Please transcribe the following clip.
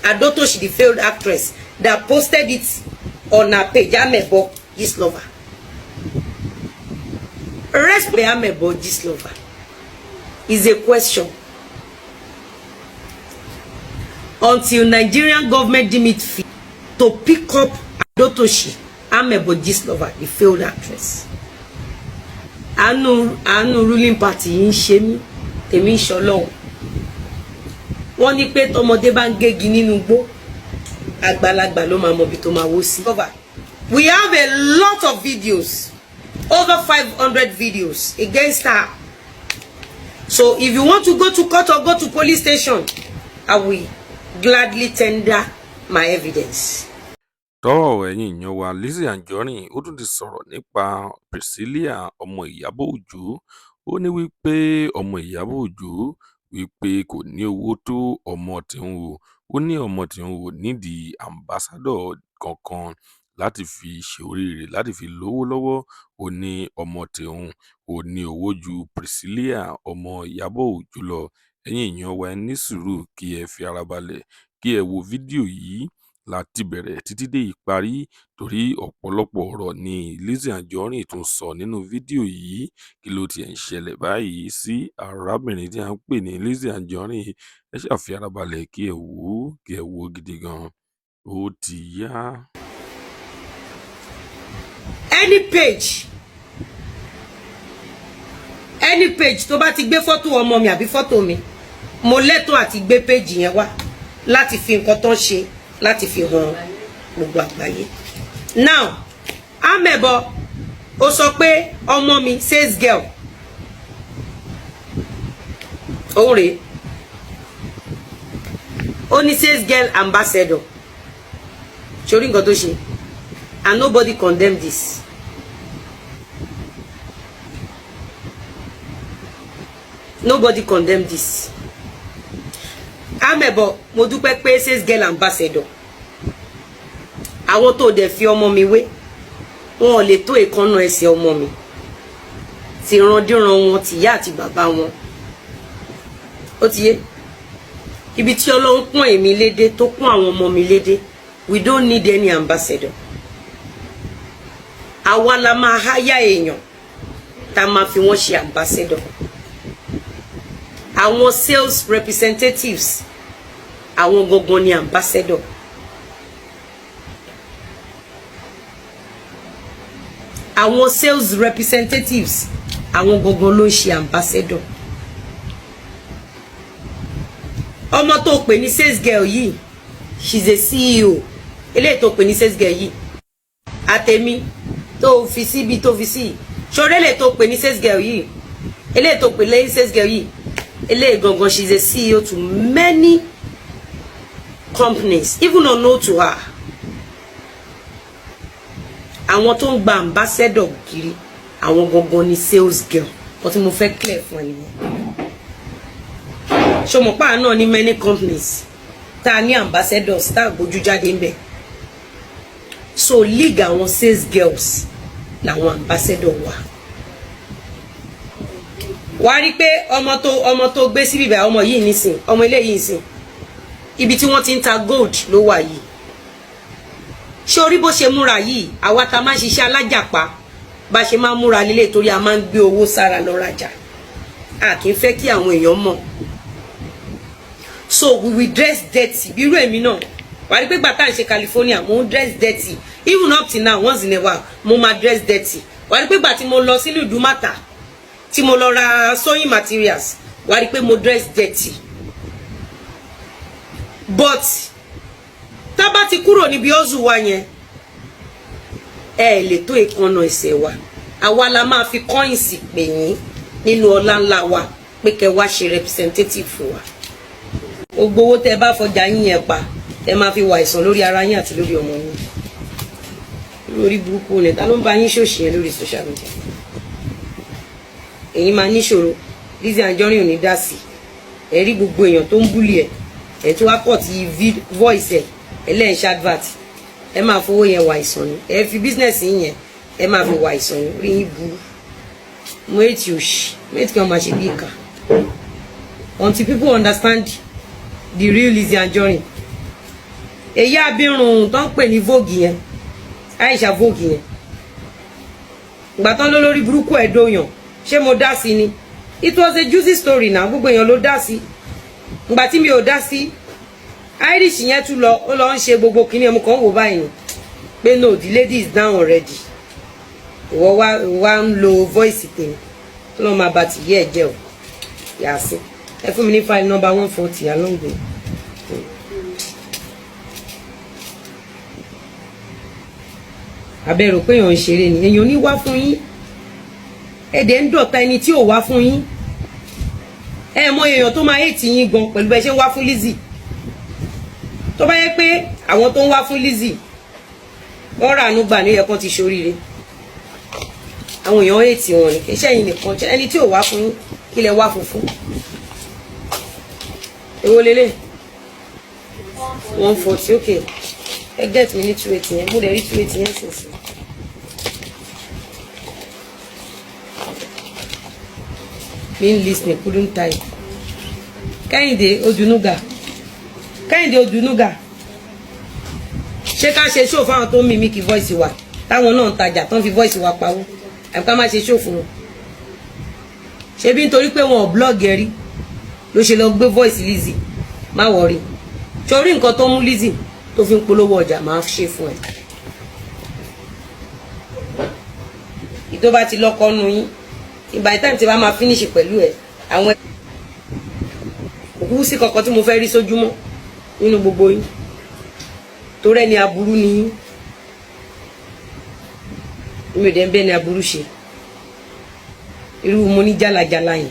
Adotoshi, the failed actress that posted it on her page, Amebo Gistlover. Respond Amebo Gistlover is a question. Until Nigerian government deem it fit to pick up Adotoshi Amebo Gistlover, the failed actress. Àánú ruling party yìí ń ṣe mí, tèmi ń ṣọlọ́hún. Wọ́n ní pé tọmọdé bá ń gégi nínú igbó, àgbàlagbà ló máa mọ ibi tó máa wó sí. We have a lot of videos, over 500 videos against her. So if you want to go to court or go to police station, I will gladly tender my evidence. Tọ́ ẹ̀yin èèyàn wa, Lizzy Anjorin ó tún ti sọ̀rọ̀ nípa Priscilla ọmọ Ìyábọ̀ Òjó. Ó ní wípé ọmọ Ìyábọ̀ Òjó wípé kò ní owó tó ọmọ tòun o. Ó ní ọmọ tòun ò nídìí ambassador kankan láti fi ṣe oríire, láti fi lówó lọ́wọ́. Ó ní ọmọ tòun ò ní owó ju Priscilla ọmọ Ìyábọ̀ Òjó lọ. Ẹ̀yin èèyàn wa, ẹ ní sùúrù kí ẹ fi ara balẹ̀ kí ẹ wo fídíò yìí láti bẹ̀rẹ̀ títí dé ìparí, torí ọ̀pọ̀lọpọ̀ ọ̀rọ̀ ni Lizzy Anjorin tún sọ nínú fídíò yìí. Kí ló tiẹ̀ ń ṣẹlẹ̀ báyìí sí arábìnrin tí à ń pè ní Lizzy Anjorin? Ẹ ṣáà fi ara balẹ̀ kí ẹ wò ó, kí ẹ wò ó gidi gan. Ó ti yá. Any page, any page tó bá ti gbé fọ́tò ọmọ mi àbí fọ́tò mi, mo lẹ́tọ̀ọ́ àti gbé page yẹn wá láti fi nǹkan tó ń ṣe, láti fi hàn gbogbo àgbáyé. Now, Amebo, ó sọ pé ọmọ mi sales girl òun rèé. Ó ní sales girl ambassador sórí nǹkan tó ṣe, and nobody condemn this. Nobody condemn this. Amebo, mo dúpẹ́ pé sales girl ambassador, àwọn tó dẹ̀ fi ọmọ mi wé, wọn ò lè tó èékánná ẹsẹ̀ ọmọ mi, tìrandíran wọn, tìyá àti bàbá wọn. Ó ti yé ibi tí Ọlọ́run pọ́n èmi lédè, tó pọ́n àwọn ọmọ mi lédè. We don't need any ambassador. Àwa la máa háyà èèyàn tá a máa fi wọ́n ṣe ambassador. Àwọn sales representatives, àwọn gangan ni ambassador. Àwọn sales representatives, àwọn gangan ló ń ṣe ambassador. Ọmọ tó pè ní sales girl yìí, she's a CEO. Eléyìí tó pè ní sales girl yìí, àtẹ̀mí tó fi síbi tó fi sí ṣoré, eléyìí tó pè ní sales girl yìí, eléyìí tó pè ní sales girl yìí, eléyìí gangan, she's a CEO to many companies, even unknown to her. Àwọn tó ń gba ambassador kiri, àwọn gangan ni sales girl. Wọ́n tí mo fẹ́ clear fún ẹ nìyẹn. Ṣọmọpá náà ní many companies tá a ní ambassadors tá a gbójú jáde ń bẹ. So league àwọn sales girls làwọn ambassador wà. Wàá rí pé ọmọ tó gbé síbí báyìí, ọmọ yìí nísìn, ọmọ ilé yìí nísìn, ibi tí wọ́n ti ń ta gold ló wà yìí. Ṣé orí bó ṣe múra yìí? Àwa ta máa ń ṣiṣẹ́ alájàpá, bá ṣe máa ń múra lílé, torí a máa ń gbé owó sára lọ rajà, a kì í fẹ́ kí àwọn èèyàn mọ̀, so we will dress dirty. Bí irú èmi náà, wà á rí pé gbà tá à ń ṣe California, mo ń dress dirty. Even up till now, once in a while, mo máa dress dirty. Wà á rí pé gbà tí mo lọ sínú Ìdúmàtà, tí mo lọ ra sewing materials, wà á rí pé mo dress dirty. But tá bá ti kúrò níbi ọ́zù wa yẹn, ẹ lè tó èékánná ẹsẹ̀ wa. Àwa la máa fi coins pè yín nínú ọlá ńlá wa pé kẹ́ wá ṣe representative fún wa. Gbogbo owó tẹ́ bá fọjà yín yẹn pa, ẹ máa fi wà àìsàn lórí ara yín àti lórí ọmọ yín. Lórí burúkú ni. Ta ló ń bá yín ṣòṣì yẹn lórí social media? Èyí máa níṣòro. Lizzy Anjorin ò ní dá sí ẹ. Rí gbogbo èèyàn tó ń bully ẹ, ẹ tó wá pọ̀ tí voice ẹ ẹlẹ́yìn advert, ẹ máa fowó yẹn wà àìsàn ni. Ẹ fi business yín yẹn, ẹ máa fi wà àìsàn ni. Rí yín burú. Mo ètì òṣì, mo ètì kí wọ́n máa ṣe bí ìkà until people understand the real Lizzy Anjorin. Èyí abirùn tó ń pè ní Vogue yẹn, Aisha Vogue yẹn, ìgbà tán lólórí burúkú ẹ̀ dóyàn, ṣé mo dá sí ni? It was a juicy story náà, gbogbo èèyàn ló dá sí. Ìgbà tí mi ò dá sí, Irish yẹn tún lọ, ó lọ ń ṣe gbogbo kinní ẹmu kan wò báyìí pé no, the lady is down already. Ìwọ wá wá ń lo voice tèmi tó lọ́ máa ba tìyẹ́ ẹ̀ jẹ́ o. Yàsí, ẹ fún mi ní file number 140 along the. Abẹ́rò pé èèyàn ń ṣeré ni, èèyàn ò ní wá fún yín. Ẹ̀dẹ̀ ń dọ̀ta ẹni tí ò wá fún yín. Ẹ mọ èèyàn tó máa hate yín gan pẹ̀lú bẹ́ẹ̀ ṣe ń wá fún Lizzy. Tó bá yẹ pé àwọn tó ń wá fún Lizzy wọ́n ràánú gbà ní ẹ̀kan ti ṣoríire, àwọn èèyàn hate wọn ni, kì í ṣẹ́yìn nìkan. Ẹni tí ò wá fún yín, kí lẹ wá fún fún? Èwo lélẹ̀? 140, okay. Ẹ get mi ní 280 yẹn, mo lè rí 280 yẹn sísìn. Been listening, couldn't type. Kẹ́hìndé Odùnúgà, Kẹ́hìndé Odùnúgà, ṣé ká ṣe show fáwọn tó ń mímí kí voice wa, táwọn náà ń tajà tó ń fi voice wa pawó, àbí ká má ṣe show fún wọn? Ṣebí nítorí pé wọn ò blog ẹ rí ló ṣe lọ gbé voice Lizzy. Má worry, torí nǹkan tó mú Lizzy tó fi ń polówó ọjà máa ṣe fún ẹ. Ìtó bá ti lọ́kọ́ nu yín, by the time tí bá máa finish pẹ̀lú ẹ, àwọn òkú sí kankan tí mo fẹ́ rí sójúmọ́ nínú gbogbo yín, torí ẹni aburú ni yín. Mi ò dẹ̀ ń bẹ́ẹ̀ ni aburú ṣe irú mo ní jálajàla yẹn.